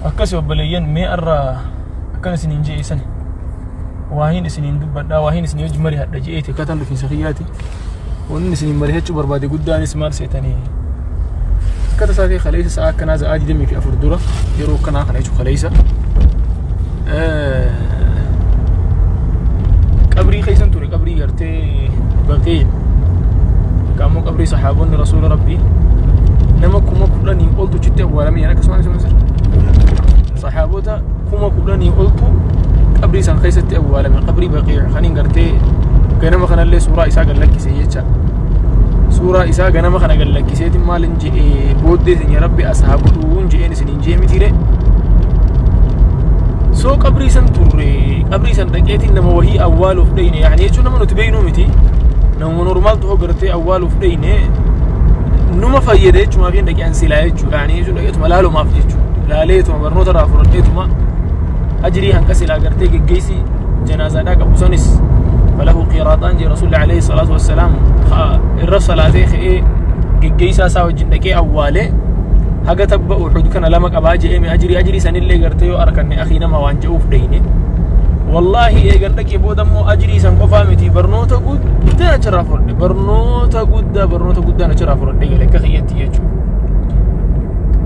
Akkasi obboleeyyan, mee arra akkan isiniin je'e sani waahin isiniin dubbadhaa, waahin isinii wajji mari'adha je'eeti akkaataan dhufiinsa kiyyaati. Wanni isiniin mari'achuu barbaade guddaanis maal seetanii, akka tasaa ta'e kaleessa sa'a akkanaa sa'aa 24 dura, yeroo akkanaa kana jechuun, kaleessa qabrii keessan ture, qabrii gartee Baqii, ammoo qabrii sahaabonni rasuula rabbii nama 10,000 oltu achitti awwaalamanii, akkasumas sahaabota 10,000 oltu qabrii san keessatti awwaalame. Qabrii Baqii kaniin gartee ganama kanallee suuraa isaa gad lakkise jecha. Suuraa isaa ganama kana gad lakkiseetiin maalin je'e, booddee isin rabbi as haa godhuun je'een isiniin je'e mitiire. Soo qabrii san turre, qabrii san dhaqeetiin nama wahii awwaaluuf dheyne, yaani jechuun nama nuti beeknuu miti, nama normal tokko gartee awwaaluuf dheyne, numa fayyada jechuumaaf hin dhaqee an silaa jechuudha. Yaani jechuun dhaqeetuma laalumaaf jechuudha, laaleetuma barnoota irraa fudhadheetuma ajrii hanqa silaa gartee geggeessi janaazaadhaa qabu sanis falahu qiraaxaan jee rasuulli alayhi salaatu wassalaam. Irra salaatee ka'ee geggeessaa isaa wajjin dhaqee awwaalee haga tabba Uhud kana lama qabaa je'ee ajrii sanillee gartee yoo arkanne akii nama waan je'uuf dheyne. Wallaahi eegan dhaqee booda immoo ajrii san qofaa miti, barnoota guddaa achirraa fudhadhe, barnoota guddaa, barnoota guddaan achirraa fudhadhe gale akka kiyyatti jechuudha.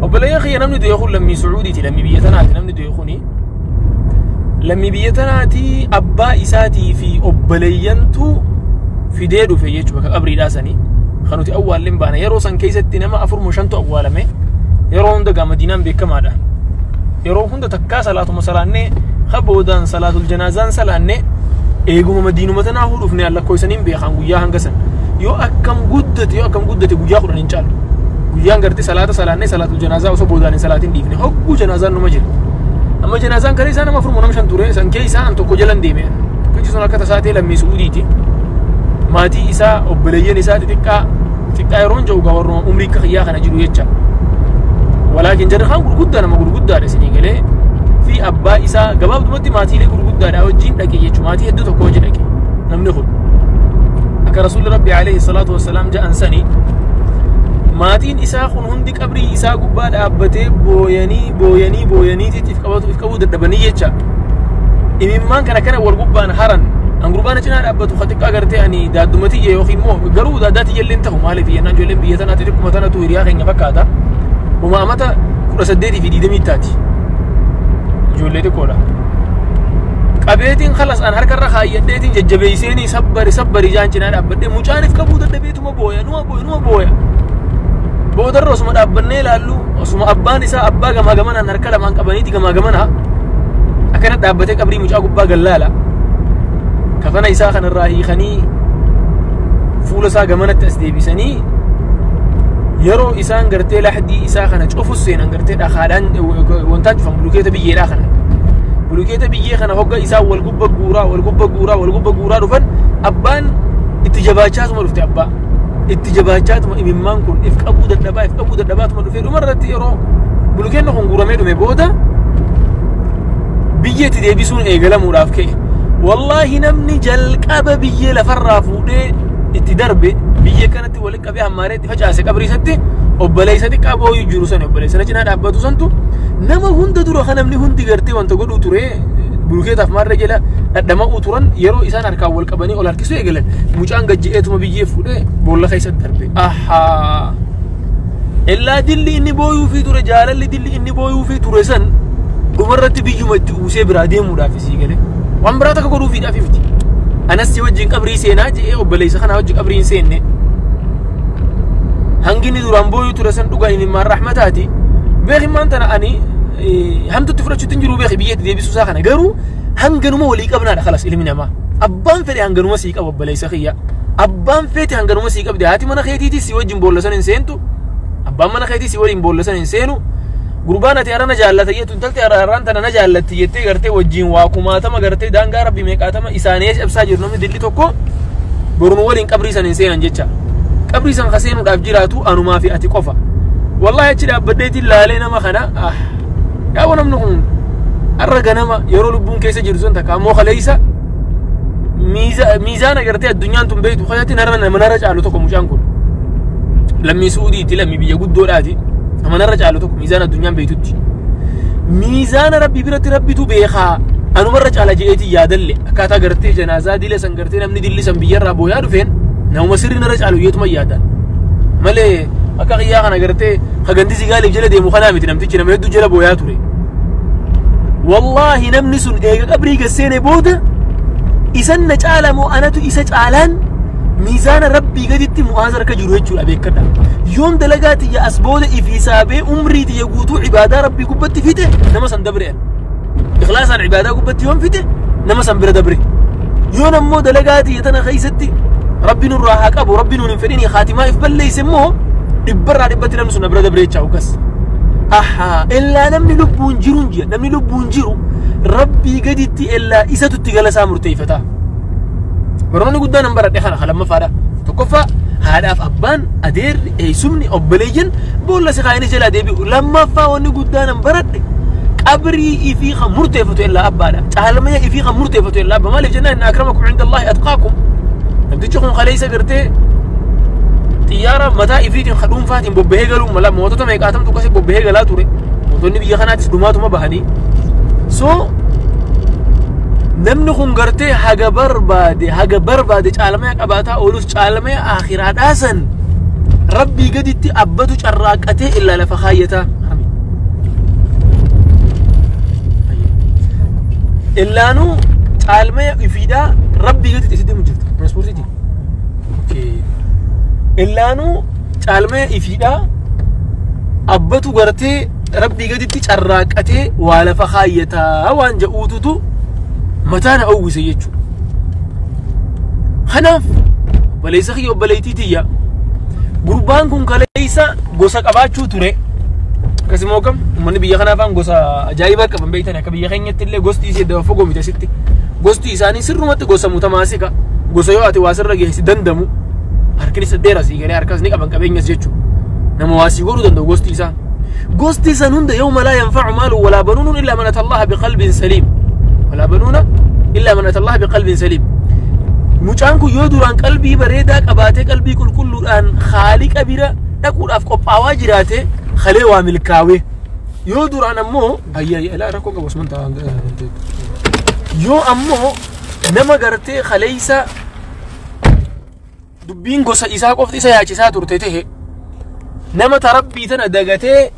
Obboleeyyan kiyya, namni du'e kun lammii Sucuudiiti, lammii biyya tanaati. Namni du'e kuni lammii biyya tanaati. Abbaa isaatii fi obboleeyyantu fidee dhufe jechuudha bakka qabriidhaa sanii kan nuti awwaalleen baana. Yeroo san keessatti nama afur moo shantu awwaalame. Yeroo hunda gaa Madiinaan beekamaadha. Yeroo hunda takkaa salaatuma salaannee ha boodaan salaatul janaazaan salaannee eeguma Madiinuma tanaa dhufne lakkoofsaniin beekan. Guyyaa hanga san yoo akkam guddate, yoo akkam guddate, guyyaa 10 hin caalu. Guyyaan gartee salaata salaannee salaatul janaazaa osoo boodaan hin salaatin dhiifne hogguu janaazaan numa jira. Amma janaazaan kan isaa nama afur nama shan ture. San keessaa an tokko jalan deeme. Tokkichi sun akka tasaa ta'e lammii Su'uudiiti. Maatii isaa, obboleeyyan isaa xixiqqaa xiqqaa, yeroon jedhu gaa warruma umrii akka kiyyaa kana jiru jecha, walaakin jarri kaan gurguddaa, nama gurguddaadha isinii galee, fi abbaa isaa, gabaabdumatti maatiilee gurguddaadha wajjin dhaqe jechuudha. Maatii hedduu tokko wajjin dhaqe. Namni kun akka rasuulli rabbi alayhi salaatu wassalaam ja'an sani, maatiin isaa kun hundi qabrii isaa gubbaa dhaabbatee booyanii booyanii booyanii if qabatu if qabuu dadhabanii jecha imimmaan kana kana wal gubbaan haran. An gurbaan cinaa dhaabbatu ka xiqqaa gartee ani daaddumatiyya yookiin immoo garuu daaddaatiyya illee ta'u, maaliif jennaan ijoolleen biyya tanaatti xiqquma tanatu hiriyaa keenya fakkaata. Uma amata 18 fi 20 taati, ijoollee xiqqoodha. Qabeetiin kalas an harkarra kaayyadheetiin jajjabeesseenii sabbari sabbari jaan cinaa dhaabbadhee, mucaan if qabuu dadhabeetuma booya, numa booya, numa booya. Boodarra osuma dhaabbannee ilaallu, osuma abbaan isaa abbaa gamaa gamanaan harka lamaan qabaniiti gamaa gamanaa akkana dhaabbatee qabrii mucaa gubbaa gallaala, kafana isaa kanarraa hiikanii fuula isaa gamanatti as deebisanii, yeroo isaan gartee lahdii isaa kana cufus seenan, gartee dhakaadhaan wantaan cufan, bulukeeta biyyeedhaa kana, bulukeeta biyyee kana hogga isaan wal gubba guuraa, wal gubba guuraa, wal gubba guuraa dhufan, abbaan itti jabaachaatuma dhufte. Abbaa itti jabaachaatuma imimmaan kun if qabuu dadhabaa, if qabuu dadhabaatuma dhufee, dhuma irratti yeroo bulukeenni kun guuramee dhume booda biyyee itti deebisuun eegalamuudhaaf ka'e. Wallaahi namni jalqaba biyyee lafarraa fuudhee itti darbe, biyyee kanatti walitti qabee hammaaree itti facaase qabrii isatti, obboleessa xiqqaa booyuu jiru sana, obboleessa cinaa dhaabbatu santu nama hunda dura kan namni hundi gartee wanta godhuu ture, bulukeetaaf maarree jala dhadhama'uu turan. Yeroo isaan harkaan wal qabanii ol harkisuu eegalan, mucaan gajje'eetuma biyyee fuudhee boolla keessatti darbe. Ahaa, illaa dilli inni booyuufii ture, jaalalli dilli inni booyuufii ture san dhumarratti biyyuma itti uwwisee biraa deemuudhaaf isii galee waan biraa takka godhuufiidhaaf miti. Anas si wajjin qabrii seenaa je'ee obboleessa kanaa wajjin qabrii hin seenne. Hangi inni duraan booyuu ture san dhugaa imimmaan rahmataati. Beekimmaan tana ani hamtutti fudhachuutti hin jiru, beeki, biyyeetti deebisuu isaa kana garuu hanganuma walii qabnaadha. Kalas ilmi namaa abbaan fedhe hanganuma sii qaba. Obboleessa kiyya, abbaan feete hanganuma sii qabde. Haati mana keetiitis si wajjin boolla san hin seentu, abbaan mana keetii si waliin boolla san hin seenu. Gurbaan ati har'a na jaallata jettu, intalti har'aan tana na jaallatti jettee gartee wajjin waa kumaatama gartee daangaa rabbi meeqaatama isaanii cabsaa jiru, namni dilli tokko borunu waliin qabrii san hin seenan jecha. Qabrii san ka seenuudhaaf jiraatu anumaa fi ati qofa. Wallaahi achi dhaabbadheetiin laalee nama kana, ah yaa'u, namni kun har'a ganama yeroo lubbuun keessa jiru sun takka ammoo kaleessa miizaana gartee addunyaan tun beektu kanatti narra nama narra caalu tokko. Mucaan kun lammii Suudiiti, lammii biyya guddoodhaati. Nama narra caalu tokko miizaana addunyaan beektutti. Miizaana rabbi biratti rabbitu beekaa anumarra caala je'eetii yaadalle akkaataa gartee janaazaa dila san gartee namni dilli san biyyarraa booyaa dhufeen namuma sirri narra caalu yeetuma yaadan malee akka qiyyaa kana gartee hagandi sigaaliif jala deemu kanaa miti namtichi nama hedduu jala booyaa ture. Wallaahi namni sun eega qabrii gasseene booda isan na caala moo anatu isa caalaan miizaana rabbii gaditti mu'aaz harka jiru jechuudha beekadha. Yoom dalagaa tiyya as booda if hisaabee umrii tiyya guutuu ibaadaa rabbii gubbatti fixe nama san dabre. Ikhlaasaan ibaadaa gubbatti yoom fixe nama san bira dabre. Yoon ammoo dalagaa tiyya tana keessatti rabbi nurraa haa qabu rabbi nuun hin fedhini khaatimaa if balleeyse immoo dhibbarraa dhibbatti namni sun na bira dabre jechaa hoggas. Ahaa illaa namni lubbuun jiru hin jira namni lubbuun jiru rabbii gaditti illaa isatu itti gala isaa murteeffata. Barnoonni guddaan an baradhe kana lammaffaadha. Tokkoffaa haadhaaf abbaan adeerri eessumni obboleeyyan boolla si kaayanii jalaa deebi'u. Lammaffaa wanni guddaan an baradhe qabrii ifii kan murteeffatu illaa abbaadha. Caalmaya ifii kan murteeffatu illaa abba. Maaliif jennaan inna akramakum inda Allaahi atqaakum. Namtichi kun kaleessa gartee xiyyaara mataa ifiitiin ka dhuunfaatiin bobbahee galuun mala mootota meeqaatamtu akkasii bobbahee galaa ture. Mootonni biyya kanaatis dhumaatuma bahanii. So namni kun gartee haga barbaade caalmaya qabaataa oolus caalmaya akhiraadhaa san rabbii gaditti abbatu carraaqqatee illaa lafa kaayyataa. Illaanuu caalmaya ifiidhaa rabbii gaditti isitti deemu jirta. Tiraanspoortiiti. Illaanuu caalmaya ifiidhaa abbatu gartee rabbii gaditti carraaqqatee waa lafa kaayyataa waan ja'uututu mataa na uwwise jechuudha. Kanaaf obboleessa kiyya obboleettii tiyya gurbaan kun kaleessa gosa qabaachuu ture. Akkasumas kam uummanni biyya kanaa afaan gosa ajaa'ibaa qaban beektan akka biyya keenyatti illee gosti isii adda fagoo miti asitti. Gosti isaanii sirrumatti gosa mutamaasika gosa yoo ati waa sirra geessi dandamu harkinis dheeras galee harkas ni qaban qabeenyas jechuudha. Nama waa sii godhuu danda'u gosti isaa. Gosti san hunda yawma laa yanfa'u maalu walaa banuun illaa man atallaha biqalbin saliim. Walaa banuuna illaa man atallaha biqalbin saliim. Mucaan kun yoo duraan qalbii bareedaa qabaatee qalbii qulqulluudhaan haaliqa bira dhaquudhaaf qophaawaa jiraate kalee waa milkaawee. Yoo duraan ammoo ayyaa ilaa rakkoo qabu osman ta'a. Yoo ammoo nama gartee kaleessa dubbiin gosa isaa qofti isa yaachisaa turte ta'e nama tarabbii tana dagatee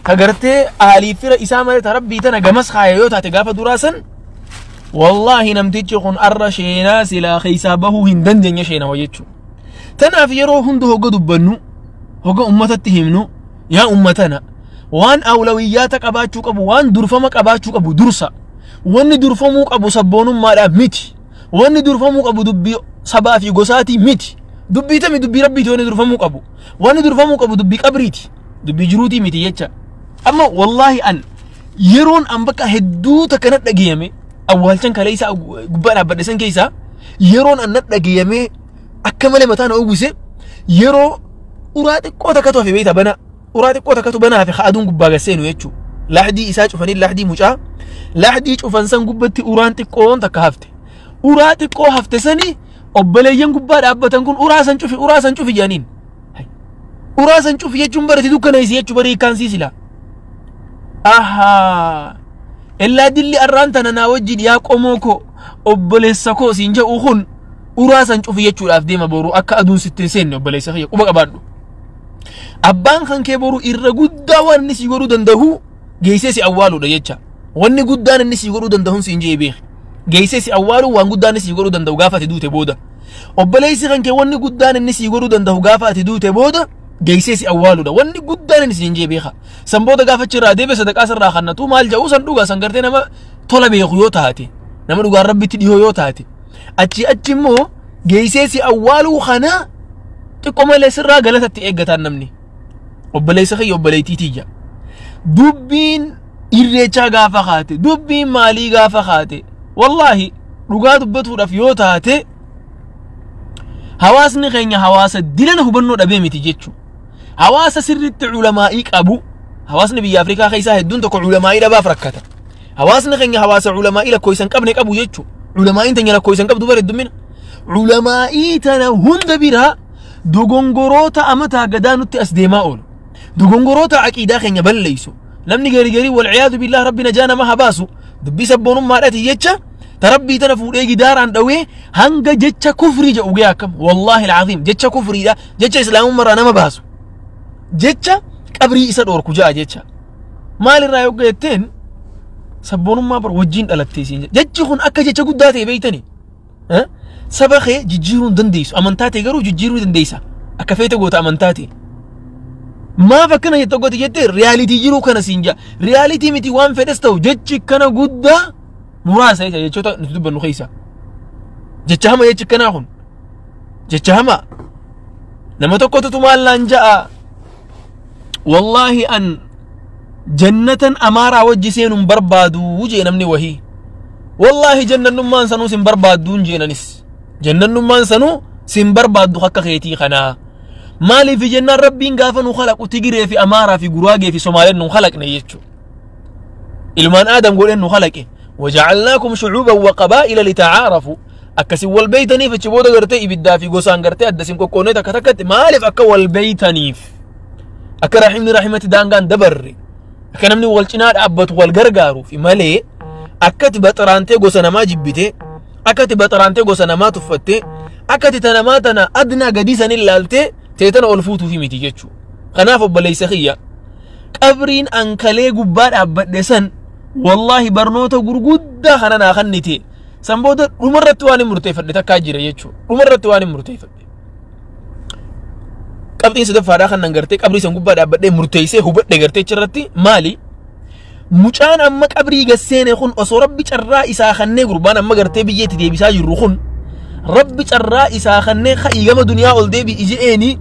ka gartee aalii fira isaa malee tarabbii tana gamas kaaya yoo taate gaafa duraa san wallaahi namtichi kun arra sheenaa silaa keessaa bahuu hin dandeenye sheenawa jechuudha. Tanaaf yeroo hunda hogga dubbannu hogga ummatatti himnu yaa ummatana waan awlawiyyaata qabaachuu qabu waan durfama qabaachuu qabu dursa. Wanni durfamuu qabu sabboonummaadhaaf miti. Wanni durfamuu qabu dubbii sabaa fi gosaatii miti. Dubbii tami dubbii rabbiiti wanni durfamuu qabu. Wanni durfamuu qabu dubbii qabriiti. Dubbii jiruutii miti jecha. Amma wallaahi an yeroon an bakka hedduu takka na dhagayame awwaalchan kaleessa gubbaa dhaabbadhe san keessaa yeroon an na dhagayame akka malee mataa na uwwise yeroo uraa xiqqoo takkatu hafe beekta bana uraa xiqqoo takkatu bana hafe aduun gubbaa gasseenu jechuudha. Lahdii isaa cufanii lahdii mucaa lahdii cufan san gubbatti uraan xiqqoon takka hafte. Uraa xiqqoo hafte sani obboleeyyan gubbaa dhaabbatan kun uraa san cufi jedhaniin. Uraa san cufi jechuun barati dukkaneessi jechuu barii hiikkaan siisila. Ahaa illaa dilli arraan tana naa wajjin yaa qomoo koo obboleessa koo siin jedhu kun uraa san cufi jechuudhaaf deema boru akka aduun sitti hin seenne obboleessa kiyya quba qabaadhu. Abbaan kan kee boru irra guddaa waan inni sii godhuu danda'u geessee si awwaaluudha jecha. Wanni guddaan inni sii godhuu danda'uun siin jee beeki. Geessee si awwaaluu waan guddaan inni sii godhuu danda'u gaafa ati duute booda. Obboleessi kan kee wanni guddaan inni sii godhuu danda'u gaafa ati duute booda geessee si awwaaluudha. Wanni guddaan inni siin jee beeka. San booda gaafa achirraa deebe sadaqaa sirraa kannatu maal jedhu san dhugaa san gartee nama tola beeku yoo taate nama dhugaan rabbitti dhihoo yoo taate achi achi immoo geessee si awwaaluu kana xiqqoo malee sirraa galatatti eeggataan namni. Obboleessa kiyya obboleettii tiyya. Dubbiin irreechaa gaafa kaate dubbiin maalii gaafa kaate wallaahi dhugaa dubbatuudhaaf yoo taate hawaasni keenya hawaasa dilana hubannoo dhabee miti jechuudha. Hawaasa sirriitti culamaa'ii qabu hawaasni biyya Afrikaa keessaa hedduun tokko culamaa'ii dhabaaf rakkata. Hawaasni keenya hawaasa culamaa'ii lakkoofsa hin qabne qabu jechuudha. Culamaa'iin teenya lakkoofsa hin qabdu bara heddummina. Culamaa'ii tana hunda biraa dogongoroota amataa gadaa nutti as deemaa oolu. Dogongoroota aqiidaa keenya balleessu. Namni garii garii walciyaadu billah rabbi najaa nama haa baasu dubbii sabboonummaadhaati jecha tarabbii tana fuudhee gidaaraan dhawee hanga jecha kufrii jedhu ga'e akkam wallaahi alcaziim jecha kufriidha jecha islaamummaarraa nama baasu jecha qabrii isa dhoorku ja'a jecha maalirraa yoo jetteen sabboonummaa bar wajjin dhalattee siin jechi kun akka jecha guddaa ta'e beeytani saba kee jijjiiruu hin dandeessu amantaa ta'e garuu jijjiiruu dandeessa akka feete goota amantaa ta'e maaf akkana jette gooti jette reality jiruu kana siin jaa reality miti waan fedhes ta'u jechi kana guddaa muraasa jecha jechoota nuti dubbannu keessa jecha hama jechi kanaa kun jecha hama nama tokkotu maal naan ja'a wallaahi an jannatan amaaraa wajji seenuun barbaadu jee namni wahii wallaahi jannannummaan sanuu sin barbaadduun jeenanis jannannummaan sanuu sin barbaaddu akka keetii kanaa maaliif jennaan rabbiin gaafa nu khalaqu Tigiree fi Amaaraa fi Guraagee fi Somaaleen nu khalaqne jechuudha. Ilmaan Aadam godheen nu khalaqe. Wajacalnaakum shucuuban wa qabaa'ila litacaarafu akkasin wal beeytaniif achi booda gartee ibiddaa fi gosaan gartee adda sin qoqqoonnee takka takkatti maaliif akka wal beeytaniif akka rahimni rahimatti daangaan dabarre akka namni wal cinaa dhaabbatu wal gargaaruuf malee akkati baxaraantee gosa namaa jibbite akkati baxaraantee gosa namaa tuffatte akkati ta namaa tana adnaa gadii san ilaaltee teetana ol fuutuufi miti jechuudha. Kanaaf obboleessa kiyya qabriin ankalee gubbaa dhaabbadhe san wallaahi barnoota gurguddaa kana naa kennite san booda dhumarratti waan hin murteeffadhe takkaa jira jechuudha. Dhumarratti waan hin murteeffadhe. Qabxiin sadaffaadhaa kan nan gartee qabrii san gubbaa dhaabbadhee murteessee hubadhe gartee achirratti maali? Mucaan amma qabrii gasseene kun osoo rabbi carraa isaa kannee gurbaan amma gartee biyyeetti deebisaa jirru kun rabbi carraa isaa kannee ka'ii gama duniyaa ol deebi'i je'eeni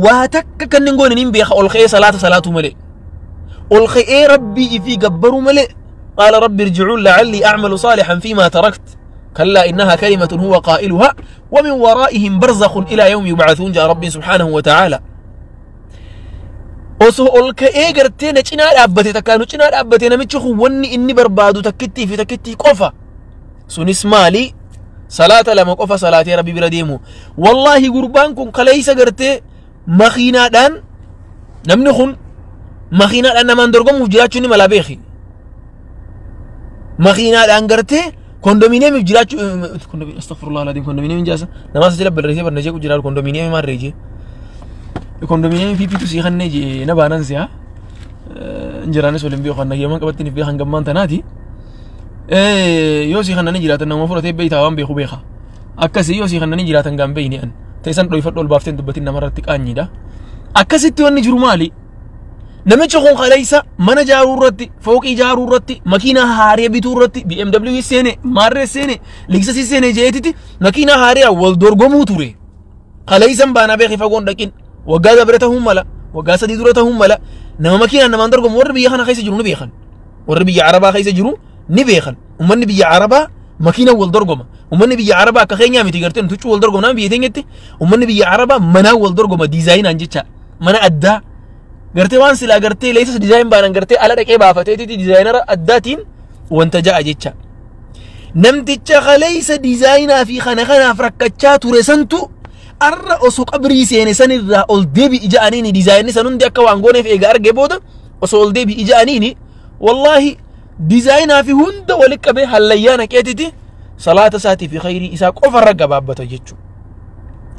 waa takka kan hin goone niin beeka ol ka'ee salaata salaatuu malee ol ka'ee rabbii ifii gabbaruu malee qaala rabbi irjicuun lacallii acmalu saalixan fiimaa tarakt كلا إنها كلمة هو قائلها ومن ورائهم برزخ إلى يوم يبعثون جاء ربي سبحانه وتعالى osoo ol ka'ee gartee na cinaa dhaabbate takkaa nu cinaa dhaabbate namichi kun wanni inni barbaadu takkittii fi takkittii qofa sunis maali salaata lama qofa salaatee rabbi bira deemu wallaahi gurbaan kun kaleessa gartee makiinaadhaan namni kun makiinaadhaan namaan dorgomuuf jiraachuu ni mala beeki makiinaadhaan gartee kondominiyeemiif jiraachuu astaghfirullah alazim kondominiyeemiin jaasa namaas jala barreessee barreessee jiraatu kondominiyeemii maal reejee kondominiyeemii piipiitu sii kannee jee na baanan si'a injiraanis waliin beeku kan nagiyyaman qabattiin beekan gammaan tanaati yoo sii kannanii jiraatan nama fudhatee beeytaa waan beeku beeka akkasii yoo sii kannanii jiraatan gaan beeyni an ta'e dhoyfadhu ol baafteen dubbatiin namarratti qaanyiidha akkasitti wanni jiru maali namichi kun kaleessa mana ijaaruu irratti fooqii ijaaruu irratti makiinaa haaree bituu irratti BMW seene maarree seene Lexus seene jeetiti makiinaa haaree wal dorgomuu ture kaleessan baanaa beekee fagoon dhaqin waggaa dabre ta'uu mala waggaa sadii dura ta'uu mala nama makiinaan namaan dorgomu warri biyya kana keessa jiru ni beekan warri biyya arabaa keessa jiru ni beekan ummanni biyya arabaa makiina wal dorgoma ummanni biyya arabaa akka keenyaa miti gartee nuti huccuu wal dorgoma nama biyya teenyatti ummanni biyya arabaa manaa wal dorgoma diizaayinaan jecha mana addaa gartee waan silaa gartee leessas design baanan gartee ala dhaqee baafateetiti designer addaatiin wanta ja'a jecha. Namticha kaleessa diizaayinaa fi kana kanaaf rakkachaa ture santu arra osoo qabrii seene sanirraa ol deebi'i ja'aniini diizaayinni san hundi akka waan gooneef eega argee booda osoo ol deebi'i ja'aniini wallaahi diizaayinaa fi hunda walitti qabee hallayyaa naqeetiti salaata isaatii fi khayrii isaa qofarra gabaabbata jechuudha.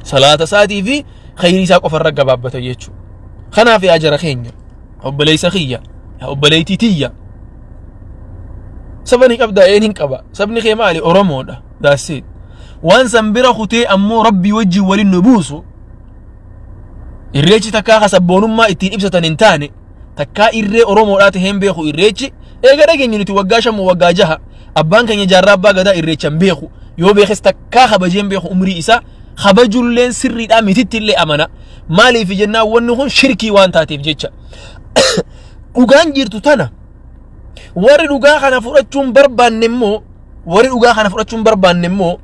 Salaata isaatii fi khayrii isaa qofarra gabaabbata jechuudha. Kanaaf yaa jara keenya obboleessa kiyya yaa obboleettii tiyya saba ni qabda een hin qaba sabni kee maali Oromoodha that's it waan san bira kutee ammoo rabbii wajjin waliin nu buusu irreechi takkaa ka sabboonummaa ittiin ibsatan hin taane takkaa irree Oromoodhaa tahee hin beeku irreechi eega dhageenyu nuti waggaa 5 waggaa 6 abbaan keenya jaarraa abbaa gadaa irreecha hin beeku yoo beekes takkaa kabajee hin beeku umrii isaa kabajulleen sirriidhaa mititti illee amana maaliif jennaan wanni kun shirkii waan taateef jecha dhugaan jirtu tana warri dhugaa kana fudhachuun barbaanne immoo warri dhugaa kana fudhachuun barbaanne immoo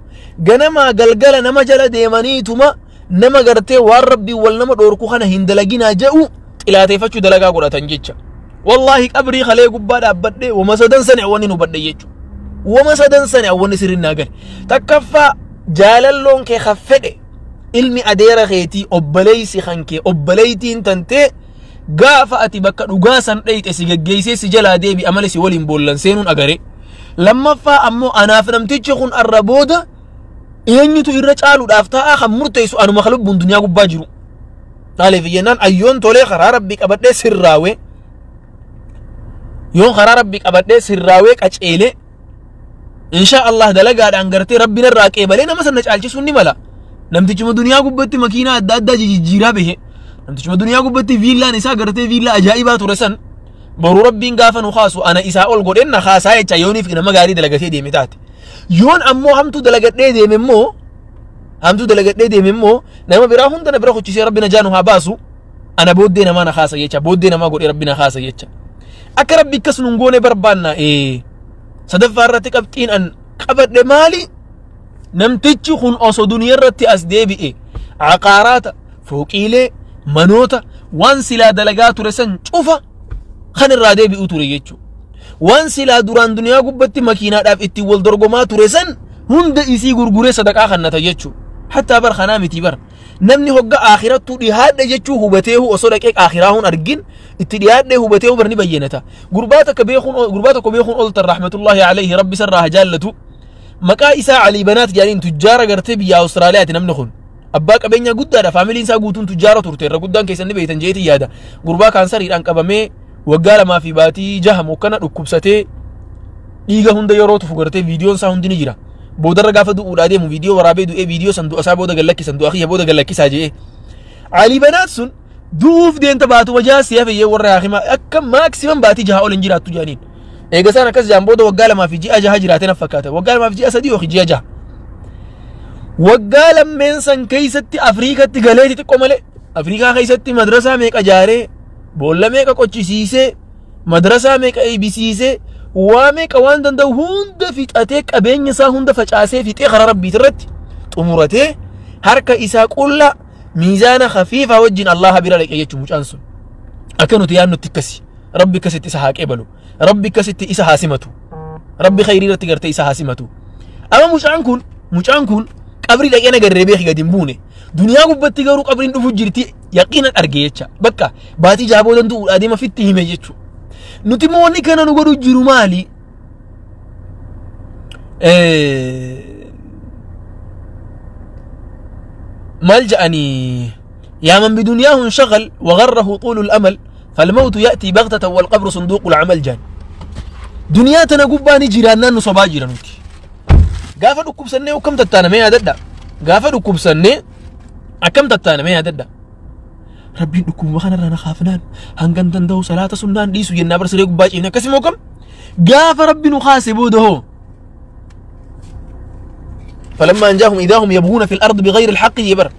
ganamaa galgala nama jala deemaniituma nama gartee waan rabbii wal nama dhoorku kana hin dalaginaa jedhu xilaateeffachuu dalagaa godhatan jecha wallaahi qabrii kalee gubbaa dhaabbadhe wama sadan sani awwanni nu badhe jechuudha wama sadan sani awwanni sirriin naa gale takkaffaa jaalalloon kee kan fedhe ilmi adeera keetii obboleessi kan kee obboleettiin tantee Gaafa ati bakka dhugaa san dhayxe si geggeessee si jalaa deebi amale si waliin boollan seenuun agare. Lammaffaa ammoo anaaf namtichi kun arra booda eenyutu irra caaluudhaaf taa'aa kan murteessu anuma lubbuun duniyaa gubbaa jiru. Maaliif jennaan ayyoon tolee karaa rabbii qabadhee sirraawee yoon karaa rabbii qabadhee sirraawee qaceelee insha Allah dalagaadhaan gartee rabbiin irraa qeebalee nama sana caalchisuun ni mala. Namtichuma duniyaa gubbatti makiinaa adda addaa jijjiiraa bahe namtichuma duniyaa gubbatti viillaan isaa gartee viillaa ajaa'ibaa ture san boruu rabbiin gaafa nu kaasu ana isaa ol godheen na kaasaa jecha yooniif nama gaarii dalagatee deeme taate. Yoon ammoo hamtuu dalagadhee deeme immoo hamtuu dalagadhee deeme immoo nama biraa hunda na bira kuchisee rabbi na jaanu haa baasu ana booddee namaa na kaasa jecha booddee namaa godhee rabbi na kaasa jecha. Akka rabbi akkas nun goone barbaanna sadaffaa irratti qabxiin an qabadhe maali? Namtichi kun osoo duniyaa irratti as deebi'e aqaaraata fooqiilee manoota waan silaa dalagaa ture san cufa kan irraa deebi'u ture jechuudha. Waan silaa duraan duniyaa gubbatti makiinaadhaaf ittiin wal dorgomaa ture san hunda isii gurguree sadaqaa kannata jechuudha. Hattaa bar kanaa miti bar. Namni hogga akhirattuu dhihaadhe jechuu hubateehu osoo dhaqee akhiraa hun argin itti dhihaadhe hubateehu bar ni bayyanata. Gurbaa tokko beekuun oltan rahmatullahi alayhi rabbi sarraa haa jaallatu. Maqaa isaa Alii Banaat jedhaniin tujjaara gartee biyya Awustiraaliyaati namni kun. Abbaa qabeenyaa guddaadha faamiliin isaa guutuun tujjaara turte irra guddaan keessan ni beektan jeetii yaada. Gurbaa kaansariidhaan qabamee waggaa 2 fi baatii 6 mokkana dhukkubsatee dhiiga hunda yeroo tufu gartee viidiyoon isaa hundi ni jira. Boodarra gaafa du'uudhaa deemu viidiyoo waraabee du'ee viidiyoo san du'a isaa booda gallakkisan du'a kiyya booda gallakkisaa je'ee. Alii Banaat sun du'uuf deemta baatu wajaa si'a fayyee warra haakimaa akka maaksimam baatii 6 ol hin jiraattu jedhaniin. Eega isaan akkas jaan booda waggaa 2 fi ji'a 6 jiraatee na fakkaata. Waggaa 2 fi ji'a 3 yookiin ji'a 6. Waggaa lammeen san keessatti Afriikatti galeeti xiqqoo malee Afriikaa keessatti madrasaa meeqa ijaaree boolla meeqa qochisiisee madrasaa meeqa eebisiisee waa meeqa waan danda'u hunda fixatee qabeenya isaa hunda facaasee fixee karaa rabbiit irratti xumuratee harka isaa qullaa miizaana khafiifaa wajjin Allaha bira dhaqe jechuun mucaan sun. Akka nuti yaadnutti akkasi. Rabbi akkasitti isa haa qeebalu. Rabbi akkasitti isa haa simatu. Rabbi khayrii irratti gartee isa haa simatu. Amma mucaan kun qabrii dhaqee nagarree beeki gadi hin buune. Duniyaa gubbatti garuu qabriin dhufu jirti yaqiinan arge jecha. Bakka baatii 6 boodan du'uudhaa deema fitti hime jechuudha. Nuti immoo wanni kana nu godhu jiru maali? Maal jedhanii yaa man biduniyaahu inshagal wagarrahu tuulul amal falmawtu ya'tii baghtatan walqabru sunduuqul amal jedhan. Duniyaa tana gubbaa ni jiraannaan nu sobaa jira nuti. Gaafa dhukkubsannee akkam tattaanamee yaadadha. Gaafa dhukkubsannee akkam tattaanamee yaadadha. Rabbiin dhukkubuma kanarraa na kaafnaan hangan danda'u salaata sunnaan dhiisu jennaa bar siree gubbaa ciifne akkasii moo kam? Gaafa rabbi nu kaase booda hoo? فلما أنجاهم إذا هم يبغون في الأرض بغير الحق يبر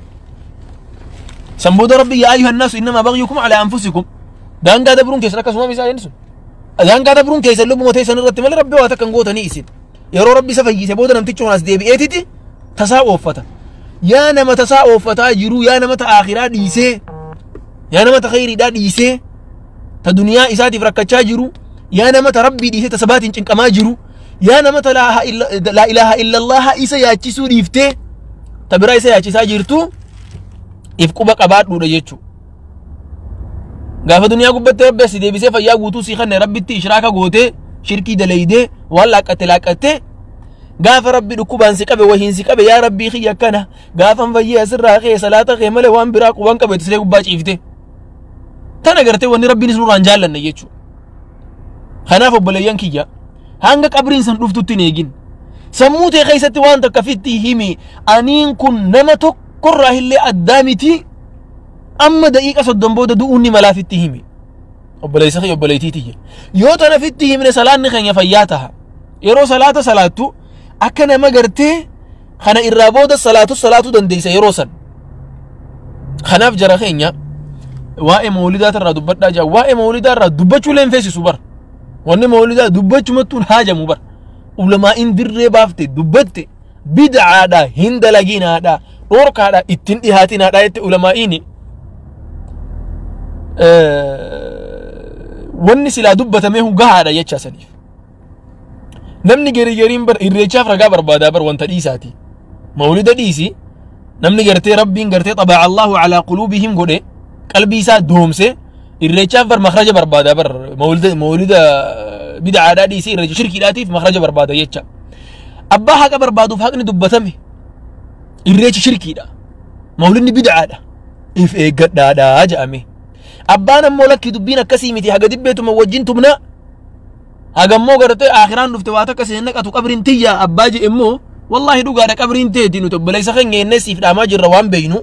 سنبود ربي يا أيها الناس إنما بغيكم على أنفسكم دان قاد برون كيس ركز ما بيسا ينسون دان قاد برون كيس اللب متيسن الرتمال ربي واتكن قوتني إسين يرو ربي سفيي سبودا نمتيشون أس دي بي إتتي تساوفتا يا نما تساوفتا جرو يا نما تآخرا ديسي يا نما تخيري دا ديسي تدنيا إساتي فركتشا جرو يا نما تربي ديسي تسباتين چنكما جرو يا نما لا إله إلا الله إسا ياچيسو ديفته تبرا إسا ياچيسا جرتو إفقوبا قبات دو جيچو غافة دنيا قبت ربي سي ديبسي فيا غوتو سيخن ربي تي إشراكا غوتي شركي دليدي ولا قتلاقته غافة ربي دكوبان سي قبه وهين سي قبه يا ربي خي يكنا غافة فيا سرا خي صلاة خي مله وان براق وان قبه تسري غبا چيفته تانا غرتي وني ربي نسنور انجالن يچو خناف بليان كيا hanga qabriin san dhuftutti hin eegin. Sammuu tee keessatti waan takka fitti himi aniin kun nama tokkorraa illee addaa miti amma daqiiqa 30 booda du'uun ni malaa fitti himi. Obboleessa kee obboleettii tiyya. Yoo tana fitti himne salaanni keenya fayyaa taha. Yeroo salaata salaattu akka nama gartee kana irraa booda salaatu dandeessa yeroo san. Kanaaf jara keenya waa'ee mawlidaa irraa dubbadhaa jira. Waa'ee mawlidaa irraa dubbachuu leen feesisu bara. Wanni mawlidaa dubbachumattuun haajamu bara. Ulamaa'in dirree baafte dubbatte bid'aadha hin dalaginaadha dhorkaadha ittiin dhihaatinaadha jette ulamaa'iin wanni silaa dubbatamee gahaadha jecha saniif. Namni gariin bar irreechaaf ragaa barbaadaa bar wanta dhiisaati. Mawlida dhiisi namni gartee rabbiin gartee xabaa Allahu alaa quluubihim godhe qalbii isaa doomse Irreechaaf bar makhraja barbaada bar mawlida bid'aadhaa dhiisee irreecha shirkiidhaatiif makhraja barbaada jecha. Abbaa haqa barbaaduuf haqni dubbatame. Irreechi shirkiidha. Mawlidni bid'aadha. If eeggadhaadhaa jedhame. Abbaan ammoo lakki dubbiin akkasii miti haga dibbeetuma wajjin tumna. Hagammoo gartee aakhiraan dhufte waa takka seen naqatu qabriin tiyya abbaa jedhe immoo wallaahi dhugaadha qabriin teeti nuti obboleessa keenya jennee siif dhaamaa jirra waan beeynu.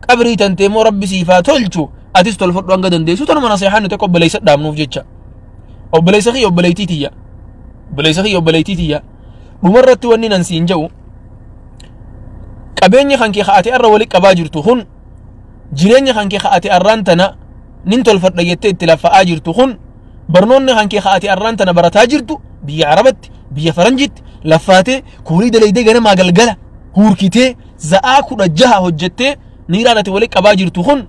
Qabrii tantee immoo rabbi siif haa tolchu atis tolfadhu hanga dandeessu tanuma nasihaan nuti akka obboleessa dhaamnuuf jecha. Obboleessa kiyya obboleettii tiyya. Obboleessa kiyya obboleettii tiyya. Dhumarratti wanni nan siin jedhu qabeenya kan kee ati arra walitti qabaa jirtu kun jireenya kan kee ati arraan tana nin tolfadha jettee itti laffa'aa jirtu kun barnoonni kan kee ati arraan tana barataa jirtu biyya Arabatti biyya Faranjitti laffaatee kuulii dalaydee ganamaa galgala huurkitee za'aa 16 hojjettee niiraan ati walitti qabaa jirtu kun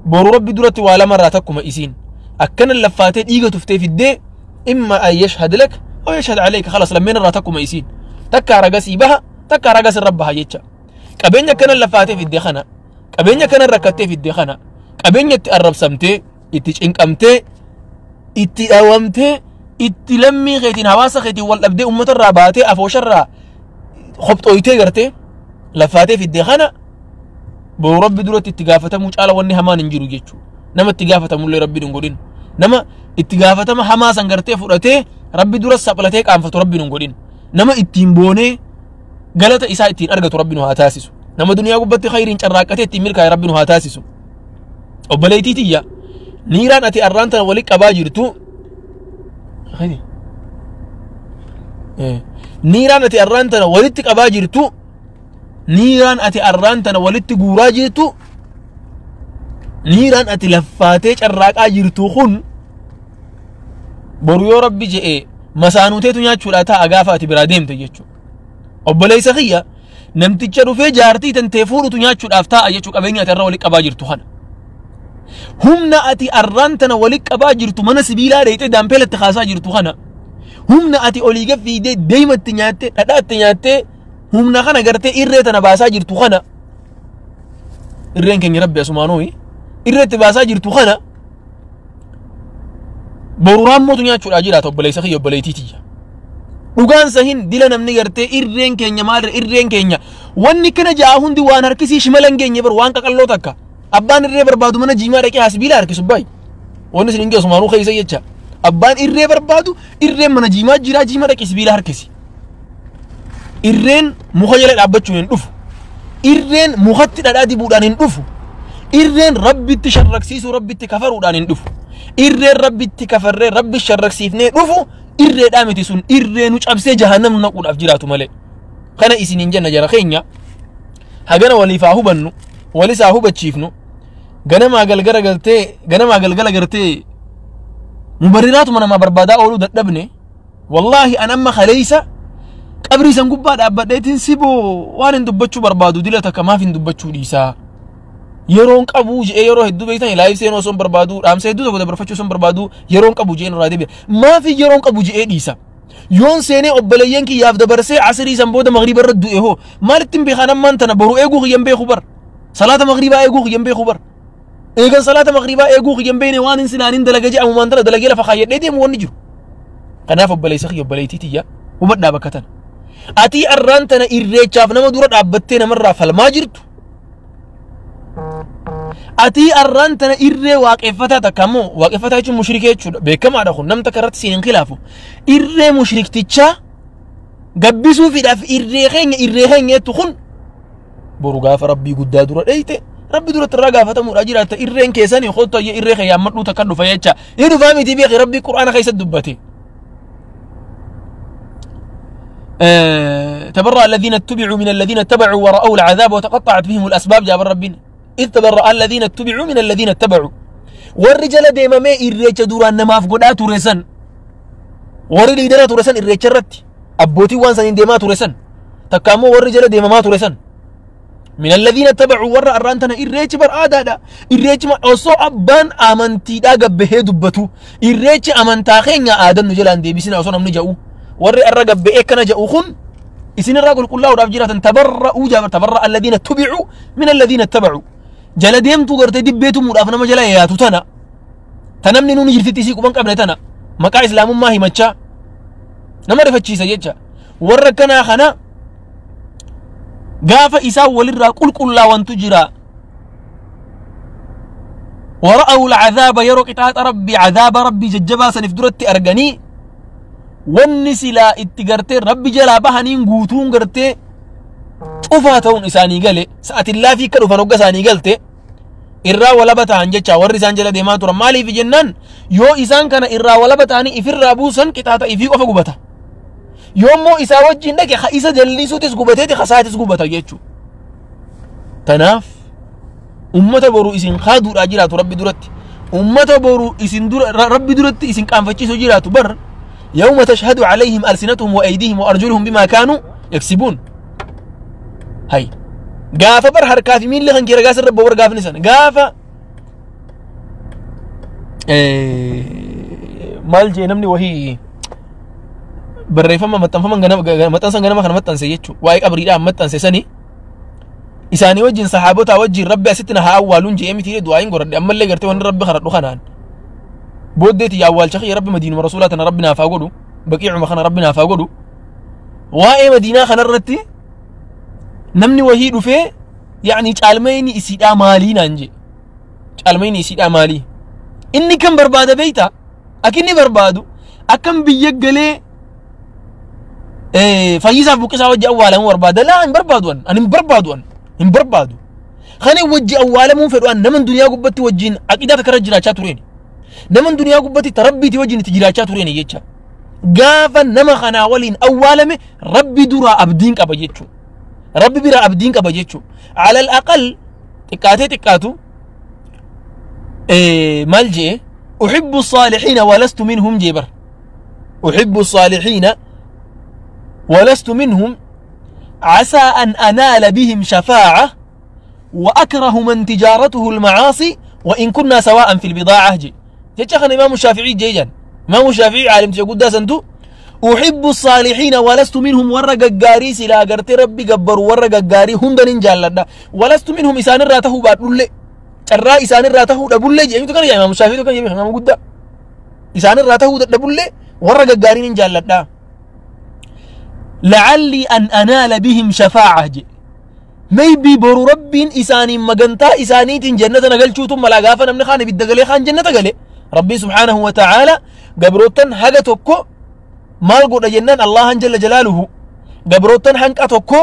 boru rabbi duratti waa lamarraa takkuma isiin akkana laffaatee dhiiga tuftee fiddee imma an yashhad lak aw yashhad alayka khalas lammeen irraa takkuma isiin takkaa ragasii baha takkaa ragas irra baha jecha. Qabeenya akkana laffaatee fiddee kana qabeenya akkana rakkattee fiddee kana qabeenya itti arrabsamtee itti cinqamtee itti dhawamtee itti lammii keetiin hawaasa keetiin wal dhabdee uummata irraa baatee afoosharraa qopxooytee gartee laffaatee fiddee kana boru rabbi duratti itti gaafatamuu caala wanni hamaan hin jiru jechuudha. Nama itti gaafatamullee rabbi hin godhin. Nama itti gaafatama hamaa san gartee fudhatee rabbi dura saphalatee qaanfatu rabbi hin godhin. Nama ittiin boonee galata isaa ittiin argatu rabbi nu haa taasisu. Nama duniyaa gubbatti khayriin carraaqqatee ittiin milkaa'e rabbi nu haa taasisu. Obboleettii tiyya niiraan ati arraan tana walitti qabaa jirtu niiraan ati arraan tana walitti qabaa jirtu niiraan ati arraan tana walitti guuraa jirtu niiraan ati laffaatee carraaqaa jirtu kun boru yoo rabbi je'e masaanuteetu nyaachuudhaa ta'a gaafa ati biraa deemte jechuudha. Obboleessa kiyya namticha dhufee jaartii tantee fuudhutu nyaachuudhaaf taa'a jechuu qabeenya ati irra walitti qabaa jirtu kana. Humna ati arraan tana walitti qabaa jirtu mana sibiilaa dheeyxee daampeelatti kaasaa jirtu kana. Humna ati olii gad fiidee deematti nyaattee dhadhaatti nyaattee humna kana gartee irree tana baasaa jirtu kana. Irreen keenya rabbi asumaanuu irreetti baasaa jirtu kana. Boru raammotu nyaachuudhaa jiraata obboleessa kiyya obboleettii tiyya. Dhugaan sahin dila namni gartee irreen keenya maalirra irreen keenya wanni kana ja'a hundi waan harkisii shimala hin geenye bar waan qaqalloo takka. Abbaan irree barbaadu mana jiimaa dhaqee hasbiila harkisu baay'ee. Wanni isin hin geessu maanuu keessa jecha. Abbaan irree barbaadu irreen mana jiimaa jiraa jiimaa dhaqee sibiila harkisi. Irreen muka jala dhaabbachuun hin dhufu. Irreen mukatti dhadhaa dibuudhaan hin dhufu. Irreen rabbitti sharraksiisuu rabbitti kafaruudhaan hin dhufu. Irreen rabbitti kafarree rabbi sharraksiifnee dhufu irreedhaa miti sun irree nu cabsee jahannam nu naquudhaaf jiraatu malee. Kana isiniin jenna jara keenya hagana waliif haa hubannu walis haa hubachiifnu ganamaa galgala galtee ganamaa galgala gartee mubarriraatuma namaa barbaadaa ooluu dadhabne wallaahi an amma kaleessa qabrii san gubbaa dhaabbadheetiin siboo waan hin dubbachuu barbaadu dila takka maaf hin dubbachuu dhiisaa. Yeroon qabu je'ee yeroo hedduu beektan live seenuu osoo hin barbaadu dhaamsa hedduu tokko dabarfachuu osoo hin barbaadu yeroon qabu je'een irraa deebi'a. Maafi yeroon qabu je'ee dhiisa. Yoon seenee obboleeyyan kiyyaaf dabarsee asrii san booda magriiba irra du'e hoo maalitti hin beekan ammaan tana boru eeguu kiyyan beeku bar. Salaata magriibaa eeguu kiyyan beeku bar. Eegan salaata magriibaa eeguu kiyyan beekne waan hin sinaan hin dalage je'amumaan tana dalagee lafa kaayyadhee deemu wanni jiru. Kanaaf obboleessa kiyya obboleettii tiyya hubadhaa bakka tana. Ati arraan tana irreechaaf nama dura dhaabbattee namarraa falmaa jirtu. Ati arraan tana irree waaqeffataa takka ammoo waaqeffataa jechuun mushrikee jechuudha beekamaadha kun nam takka irratti siin hin khilaafu. Irree mushriktichaa gabbisuufiidhaaf irree keenya jettu kun boru gaafa rabbii guddaa dura dheeyte rabbi duratti irraa gaafatamuudha jiraatta irreen keessanii kottu ayyee irree kee yaammadhuu takka dhufa jecha ni dhufaa miti beeki rabbii qur'aana keessatti dubbate. تبرأ الذين اتبعوا من الذين اتبعوا ورأوا العذاب وتقطعت بهم الأسباب جاب ربنا إذ تبرأ الذين اتبعوا من الذين اتبعوا والرجال ديما ما إريتش دوران نماف قدا تورسن ورلي درا تورسن إريتش رت أبوتي وانسان ديما تورسن تكامو والرجال ديما ما تورسن من الذين اتبعوا ورا أرانتنا إريتش بر آدادا إريتش ما أصو أبان أمنتي دا قبه دبتو إريتش أمنتاخين يا آدم نجلان دي بسنا أصو نمني جاو warri arra gabbee kana ja'u kun isin irraa qulqullaa'uudhaaf jiraatan tabarra'uu jabar tabarra'a alladhiina tubicuu min alladhiina ittabacuu jala deemtuu gartee dibbeetumuudhaaf nama jala yaatu tana Ta namni nuuni jirtitti isii quban qabne tana maqaa islaamummaa himachaa nama rifachiisa jecha. Warra kanaa kana gaafa isaan walirraa qulqullaawantu jira. ورأوا العذاب يرو قطعة ربي عذاب ربي ججبا سنف درت أرغني والنسلا اتغرتي ربي جلا بهنين غوتون غرتي طفاتون إساني قالي سأت الله في كدو فنوغا ساني قالتي إرا ولبتا هنجتشا ورسان جلا ديما ترى مالي في جنان يو إسان كان إرا ولبتا هني إفر رابوسا قطعة إفي وفقبتا يومو إسا وجين لك خائسة جلسو تسقبتي خساة تسقبتا يجو تناف ummata boru isin khaaduudha jiraatu rabbi duratti ummata boru isin dura rabbi duratti isin qaanfachiisu jiraatu bar yawma tashhadu alayhim alsinatuhum wa aydihim wa arjuluhum bima kaanu yaksibuun hay gaafa bar harkaa fi miilli kan kee ragaa sirra bowar gaafni san gaafa maal jee namni wahii barreeffama maxxanfaman ganama maxxansan ganama kana maxxanse jechuu waa'ee qabriidhaan maxxanse sanii isaanii wajjin sahaabota wajjin rabbi asitti na haa awwaaluun je'ee miti du'aayin godhadhe ammallee gartee wanni rabbi kadhadhu kanaan booddeeti yaa awwaalcha kiyya rabbi madiinuma rasuulaa tana rabbi naaf haa godhu baqiicuma kana rabbi naaf haa godhu waa'ee madiinaa kanarratti namni wahii dhufee yaani caalmayni isiidhaa maalii naan jee caalmayni isiidhaa maalii inni kan barbaada beeyta akka inni barbaadu akkam biyya galee fayyisaaf buqqisaa wajji awwaalamuu barbaada laa hin barbaadu an hin barbaadu an hin barbaadu kana wajji awwaalamuun fedhu an naman duniyaa gubbatti wajjin aqidaa takka irra jiraachaa tureen naman duniyaa gubbatti tarabbiiti wajjin itti jiraachaa tureen jecha gaafa nama kanaa waliin awwaalame rabbi duraa abdiin qaba jechuu rabbi biraa abdiin qaba jechuu alal aqal xiqqaatee xiqqaatu maal jee uhibbu saalixiina walastu minhum jee bar uhibbu saalixiina ولست منهم عسى أن أنال بهم شفاعة وأكره من تجارته المعاصي وإن كنا سواء في البضاعة جي جيتشخن إمام الشافعي جيجان إمام الشافعي عالم تقول داسنتو أحب الصالحين ولست منهم ورق الجاري سلا قرت ربي قبر ورق الجاري هم دنين جالنا ولست منهم إسان الراته بعد لي الرا إسان الراته دبل لي جي كان يا إمام الشافعي كان يا إمام قد إسان الراته دبل لي ورق الجاري نجالنا لعلي أن أنال بهم شفاعة جي maybe برو رب إساني مجنتا إساني جنة نقل شو ثم لا غافنا من خان بالدقلي خان جنة قلي ربي سبحانه وتعالى قبروتن هذا توكو مال قد جنان الله جل جلاله قبروتن هنك أتوكو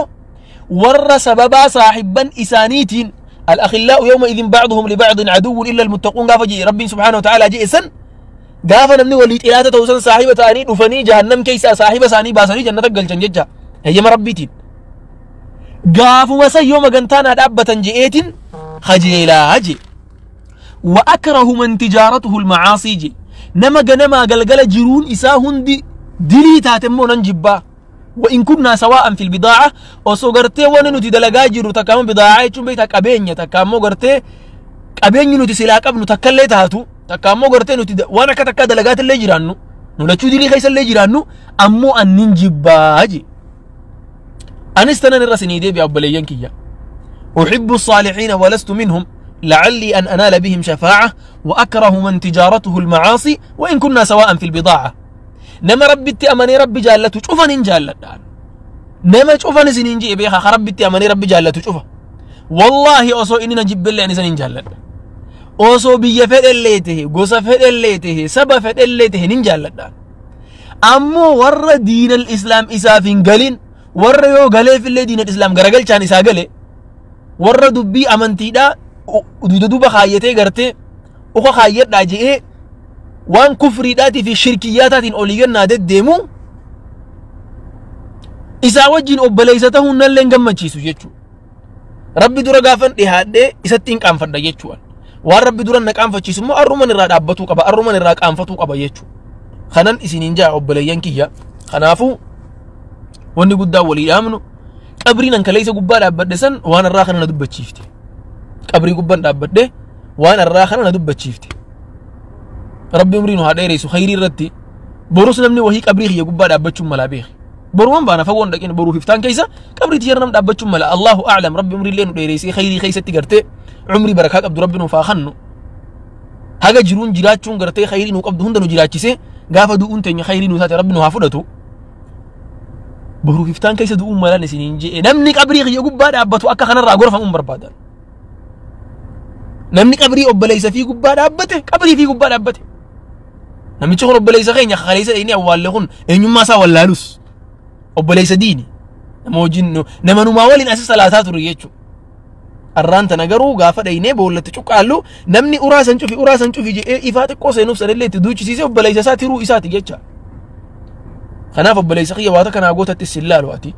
ور سببا صاحبا إسانيتين الأخلاء يومئذ بعضهم لبعض عدو إلا المتقون غافا جي ربي سبحانه وتعالى جي إسن غافا نمني وليت إلاتة توسن صاحبة تاني دفني جهنم كيسا صاحبة ساني باسني جنة قلچن ججا هي ما ربيتين غافو مسا يوم غنتانا دابة جئتين خجيلا جي وأكره من تجارته المعاصي جي نما غنما غلغل جرون إسا هندي دلي تاتمو ننجبا وإن كنا سواء في البضاعة وسو غرتي وننو تدلغا جرو تكامو بضاعة چون بيتا قبينيا تكامو غرتي قبينيا نتي سلا قبنو تكلي تاتو takka gartee nuti waan akka takka dalagaati illee jiraannu nu lachuu dilii keessa illee jiraannu ammoo annin jibbaa je anis tanan irra sinii deebi'a obboleeyyan kiyya أحب الصالحين ولست منهم لعلي أن أنال بهم شفاعة وأكره من تجارته المعاصي وإن كنا سواء في البضاعة نما ربي أماني ربي جالته شوفا نجالت نما شوفا نسنين جي بيخا ربي أماني ربي جالته شوفا والله أصو إني نجيب بالله نسنين جالت osoo biyya fedhellee tahe gosa fedhellee tahe saba fedhellee tahe nin jaalladha ammoo warra diinal islaam isaaf hin galin warra yoo galeefillee diinal islaam garagalchaan isaa gale warra dubbii amantiidhaa duuda duuba kaayyatee gartee uka kaayyadhaa je'ee waan kufriidhaatii fi shirkiyyaataatiin olii gannaa deddeemu isaa wajjin obboleessa tahuun nallee hin gammachiisu jechuudha. Rabbi dura gaafan dhihaadhee isatti hin qaanfadha jechuudha. Waan rabbi dura na qaanfachiisu immoo arruman irraa dhaabbatuu qaba arruman irraa qaanfatuu qaba jechuudha. Kanan isiniin jaa obboleeyyan kiyya. Kanaafuu wanni guddaa walii dhaamnu qabriin an kaleessa gubbaa dhaabbadhe san waan irraa kana na dubbachiifte. Qabrii gubbaan dhaabbadhe waan irraa kana na dubbachiifte. Rabbi umrii nu haa dheeressu khayrii irratti borus namni wahii qabrii kiyya gubbaa dhaabbachuun malaa beeki. Boruun baana fagoon dhaqin boruuf iftaan keessa qabrii tiyya nam dhaabbachuun mala Allahu a'lam rabbi umrii illee nu dheeressi khayrii keessatti gartee umrii barakaa qabdu rabbi nuuf haa kennu. Haga jiruun jiraachuun gartee khayrii nu qabdu hunda nu jiraachise gaafa du'uun teenya khayrii nu taate rabbi nu haa fudhatu. Boruuf iftaan keessa du'uun malaan isiniin je'e namni qabrii kiyya gubbaa dhaabbatu akka kanarraa gorfamuun barbaadan. Namni qabrii obboleessa fi gubbaa dhaabbate qabrii fi gubbaa dhaabbate. Namichi kun obboleessa keenya kaleessa inni awwaalle kun eenyummaa isaa wallaalus obboleessa diini. Nama wajjin nama numaa waliin asi salaataa ture jechuudha. Arraan tana garuu gaafa dhaynee boollatti cuqqaallu namni uraa san cufi jedhee ifaa xiqqoo seenuuf sanillee itti duuchisiisee obboleessa isaa tiruu isaati jecha. Kanaaf obboleessa kiyya waata kanaa gootatti sin laalu ati.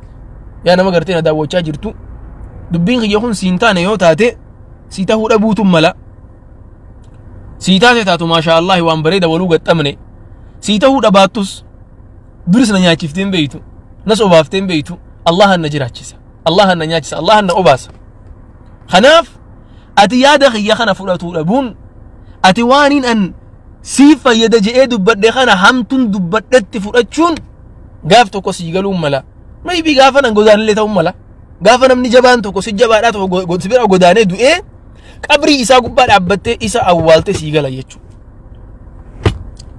Yaa nama gartee na daawwachaa jirtu dubbiin kiyya kun siin taane yoo taate si tahuu dhabuutu mala. Si taate taatu maashaa Allaahi waan bareeda waluu gaxxamne. Si tahuu dhabaattus duris na nyaachiftee hin beeytu nas obaaftee hin beeytu Allahan na jiraachisa Allahan na nyaachisa Allahan na obaasa. Kanaaf ati yaada kiyya kana fudhatuu dhabuun ati waaniin an siif fayyada je'ee dubbadhe kana hamtuun dubbadhetti fudhachuun gaaf tokko sii galuun mala. Maybe gaafa nan godaanillee ta'uu mala. Gaafa namni jabaan tokko si jabaadhaa tokko si bira godaanee du'ee qabrii isaa gubbaa dhaabbattee isa awwaalte sii gala jechuudha.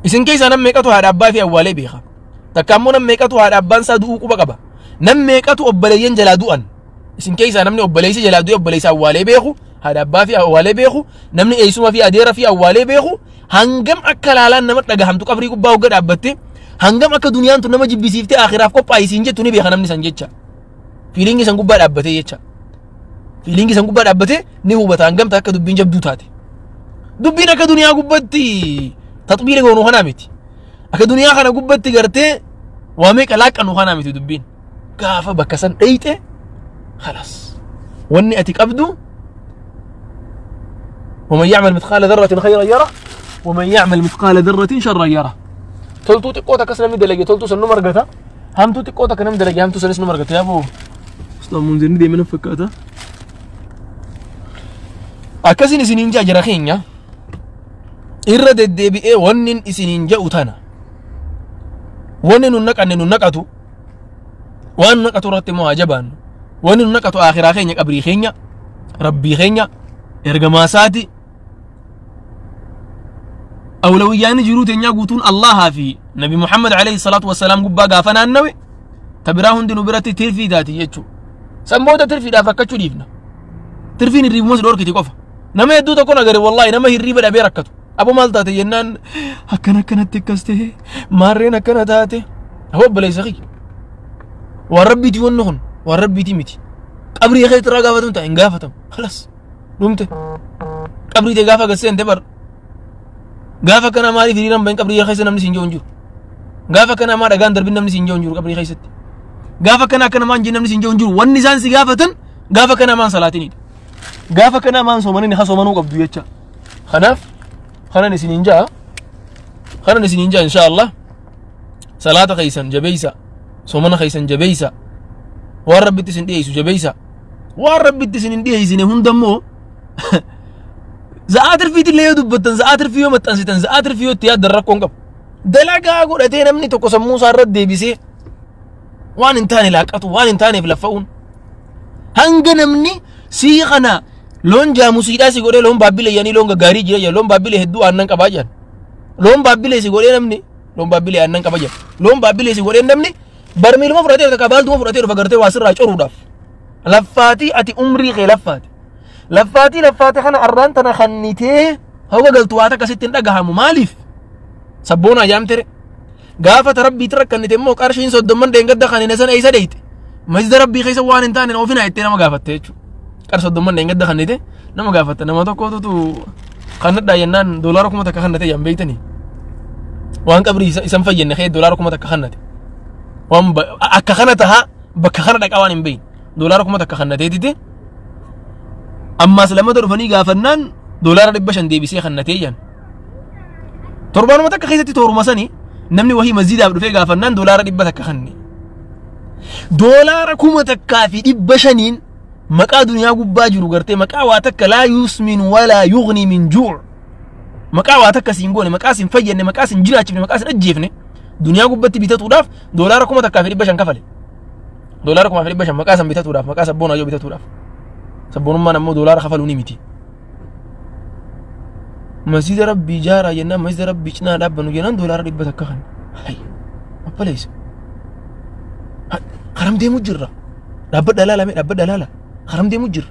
Isin keessaa nam meeqatu haadha abbaa fi awwaalee beeka. Takka ammoo nam meeqatu haadha abbaan isaa du'uu quba qaba. Nam meeqatu obboleeyyan jalaa du'an. Isin keessaa namni obboleessi jalaa du'e obboleessa awwaalee beeku, haadha abbaa fi awwaalee beeku, namni eessuma fi adeera fi awwaalee beeku, hangam akka laalaan nama dhagahamtu qabrii gubbaa hogga dhaabbatte, hangam akka duniyaan tun nama jibbisiiftee akhiraaf qophaa'isiin jettu ni beeka namni san jecha. Fiiliingi san gubbaa dhaabbatee jecha. Fiiliingi san gubbaa dhaabbatee ni hubata hangam akka dubbiin jabduu taate. Dubbiin akka duniyaa gubbatti taxbiira goonuu kanaa miti. Akka duniyaa kana gubbatti gartee waa meeqa laaqqannu kanaa miti dubbiin. Gaafa bakka san dheeyxe خلاص wanni ati qabdu ومن يعمل مثقال ذرة خيرا يره ومن يعمل مثقال ذرة شرا يره. تلتو تقوتا كسر من دلقي تلتو سنو مرقتا همتو تقوتا كنم دلقي همتو سنو مرقتا يا ابو استاذ منذر دي من فكاتا akkasin isiniin ja'a jara keenya irra deddeebi'ee wannin isiniin ja'u tana wanni nun naqanne nun naqatu waan nun naqatu irratti immoo haa jabaannu wanni nun naqatu akhiraa keenya qabrii keenya rabbii keenya ergamaa isaati awlawiyyaani jiruu teenyaa guutuun Allahaa fi Nabi Muhammad alayhi salaatu wassalaam gubbaa gaafa naannawe ta biraa hundi nu biratti tirfii taati jechuu san booda tirfiidhaaf rakkachuu dhiifna tirfiin hirriibuma si dhorkiti qofa nama hedduu tokko nagare wallaahi nama hirriiba dhabee rakkatu abo maal taate jennaan akkana akkanatti akkas ta'e maarreen akkana taate abo obboleessa kiyya waan rabbiiti wanni kun waan rabbiiti miti qabrii keetti irraa gaafatamu ta'a hin gaafatamu khalas dhumte qabrii ta'e gaafa gasseente bar gaafa kana maaliif hiriiraan bahin qabrii keessa namni siin jiru hin jiru gaafa kana maa dhagaan darbin namni siin jiru hin jiru qabrii keessatti gaafa kana akka namaan jiru namni siin jiru hin jiru wanni isaan si gaafatan gaafa kana maan salaatinidha gaafa kana maan soomanin ha soomanuu qabdu jecha kanaaf kanan isiniin ja'a kanan isiniin ja'a insha Allah salaata keessan jabeeysa soomana keessan jabeeysa waan rabbitti isin dhiyeessu jabeeysa waan rabbitti isin hin dhiyeessine hundammoo za'aa tirfiitillee yoo dubbattan za'aa tirfii yoo maxxansitan za'aa tirfii yoo itti yaaddan rakkoon qabu dalagaa godhatee namni tokko sammuu isaa irratti deebisee waan hin taane laaqatu waan hin taaneef laffa'uun hanga namni sii kana loon jaamusiidhaa si godhee loon baabbilee yaanii loon gaggaarii jira jedhan loon baabbilee hedduu aannan qabaa jedhan loon baabbilee si godhee namni loon baabbilee aannan qaba jedhan loon baabbilee si godhee namni barmiiluma fudhatee takka baaltuma fudhatee dhufa gartee waa sirraa coruudhaaf laffaatii ati umrii kee laffaati laffaatii laffaate kana arraan tana kannitee hawwa galtu waa takka sitti hin dhagahamu maaliif sabboona ajaamtere gaafa ta rabbiitti rakkannite immoo qarshiin soddomman dheengadda kanine sana eessa dheeyte masjida rabbii keessa waan hin taane ofinaa jettee nama gaafatte jechuudha qar soddomman dheengadda kannite nama gaafatte nama tokkotutu kannadhaa jennaan doolaara 1000 kannate jaan beeytanii waan qabrii isan fayyenne kee doolaara 1000 kannate waan akka kana tahaa bakka kana dhaqaa waan hin beeyin doolaara 1000 kannateetite ammaas lamata dhufanii gaafannaan doolaara 500 deebisee kannatee jaan torbaanuma takka keessatti tooruma sanii namni wahii masjidaaf dhufee gaafannaan doolaara 100 kanne doolaara 1500 maqaa duniyaa gubbaa jiru gartee maqaa waa takka laa yusmin walaa yughni min juu' maqaa waa takka siin goone maqaa siin fayyadne maqaa siin jiraachifne maqaa siin ajjeefne duniyaa gubbatti bitatuudhaaf doolaara 1500 kafale doolaara 1500 maqaa san bitatuudhaaf maqaa sabboonaa yoo bitatuudhaaf sabboonummaan ammoo doolaara kafaluu ni miti. Masjida Rabbii ijaaraa jennaan, masjida Rabbii cinaa dhaabbannu jennaan $100 kan. Hay abbaleessa. Karam deemu jirra. Dhaabbadha ilaala mee, dhaabbadha ilaala. Karam deemu jirra.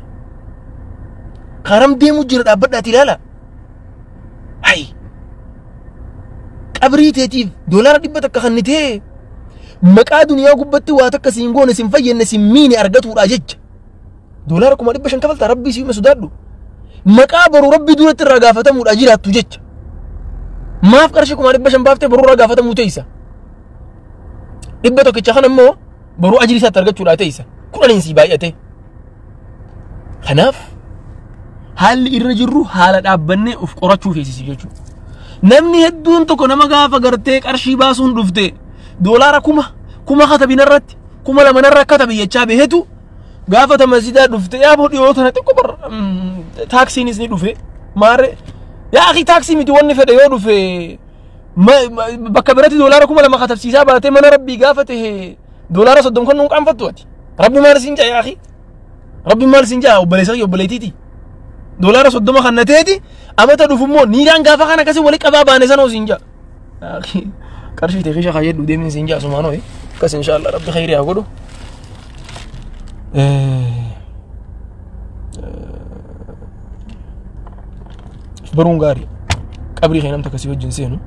Karam deemu jira, dhaabbadhaati ilaala. Hay qabrii teetiif $100 kannitee maqaa duniyaa gubbatti waa takka siin goone, siin fayyenne, siin miine argatuudha jecha. $500,000 kafalta, Rabbii si sodaadhu. Maqaa boru Rabbii duratti irraa gaafatamuudha jiraattu jecha. Maaf qarshii 500,000 baaftee boruu irraa gaafatamuu teessa? 100 kana immoo boruu ajrii isaatti argachuudha teessa. 10n sii baay'ate. Kanaaf haalli irra jirru haala dhaabbannee of qorachuu feesisi jechuudha. Namni hedduun tokko nama gaafa gartee qarshii baasuun dhufte $1,000 kuma katabin irratti 2,000 irra katabi jechaa behetu gaafa masjidaa dhufte yaa boo dhiyoo tana xiqqoo bar taaksiinis ni dhufe maarre yaa akhi taaksii miti wanni fedhe yoo dhufe bakka biratti $2,000 katabsiisaa baatee mana Rabbii gaafa ta'e $30 kan nuun qaanfattu ati. Rabbi maal siin jaa yaa akhi? Rabbi maal siin jaa obboleessa kiyya, obboleettiiti? $30 kan nateeti amata dhufu immoo niiraan gaafa kana akkasii wali qabaa baane sanoo siin jaa. Qarshii ta'e keessa kaayyadhu deemin siin jaa sumaanoo akkas inshaallah Rabbi khayrii haa godhu. Baruun gaarii. Qabrii kee namta akkasii wajjin seenu.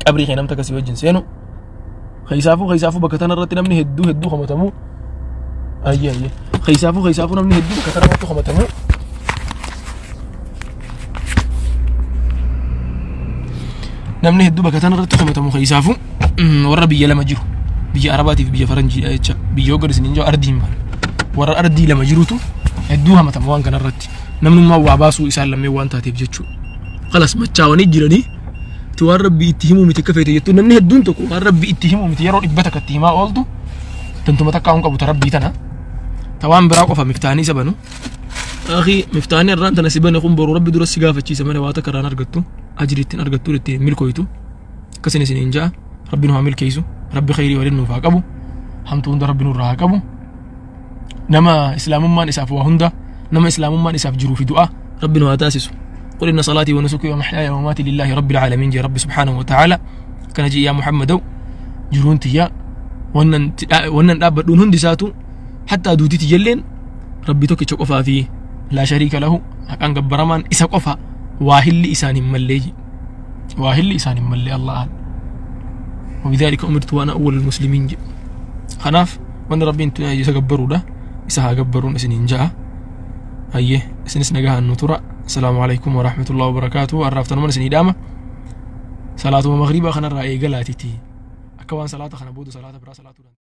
Qabrii kee namta akkasii wajjin seenu. Keessaafuu bakka tana irratti namni hedduu hedduu hamatamu. Ayyee ayyee. Keessaafuu namni hedduu bakka tana irratti hamatamu. Namni hedduu bakka tana irratti hamatamu keessaafuu warra biyya lama jiru. Biyya Arabaatiif biyya Faranjiidha jecha. Biyya hoggan isin hin jiru ardii hin baane. Warra ardii lama jirutu hedduu hamatama waan kana irratti. Namnummaa waa baasuu isaan lammeen waan taateef jechuudha. Kalas machaawanii jiranii itti waan Rabbii itti himuu miti akka feete jettu namni hedduun tokko waan Rabbii itti himuu miti yeroo 100 itti himaa ooltu tantuma takka hin qabu ta Rabbii tana. Ta waan biraa qofa miftaanii isa banu. Akhi miftaanii irraan tana si bane kun boru Rabbi dura si gaafachiisa malee waa takka irraan argattu ajri ittiin argattu ittiin milkooytu. Akkasin isin hin ja'a. Rabbi nu haa milkeessu. Rabbi khayrii waliin nuuf haa qabu. Hamtuu hunda Rabbi nurraa haa qabu. Nama islaamummaan isaaf waa hunda, nama islaamummaan isaaf jiruu fi du'a Rabbi nu haa taasisu. Qul inna salaatii wa nusukii wa mahyaaya wa mamaatii lillaahi rabbil aalamiin jee Rabbi subhaanahu wa ta'aala. Akkana jee yaa Muhammadow jiruun tiyya wannan dhaabbadhuun hundi isaatu hattaa duuti tiyyalleen Rabbi tokkicha qofaa fi laa shariika lahu haqaan gabbaramaan isa qofa waa hilli isaan hin mallee jee. Waa hilli isaan hin mallee Allahan. وبذلك أمرت وأنا أول المسلمين جي. خناف وأن ربي انتو isa gabbaruudha. Isa haa gabbaruun isiniin ja'a. Hayyee isinis nagaa nu tura. Assalaamu alaikum wa rahmatullahi wa barakaatuhu. Arraaftanuman isinii dhaama. Salaatuma maghriibaa kanarraa eegalaatiti. Akka waan salaata kana booda salaata biraa salaatuu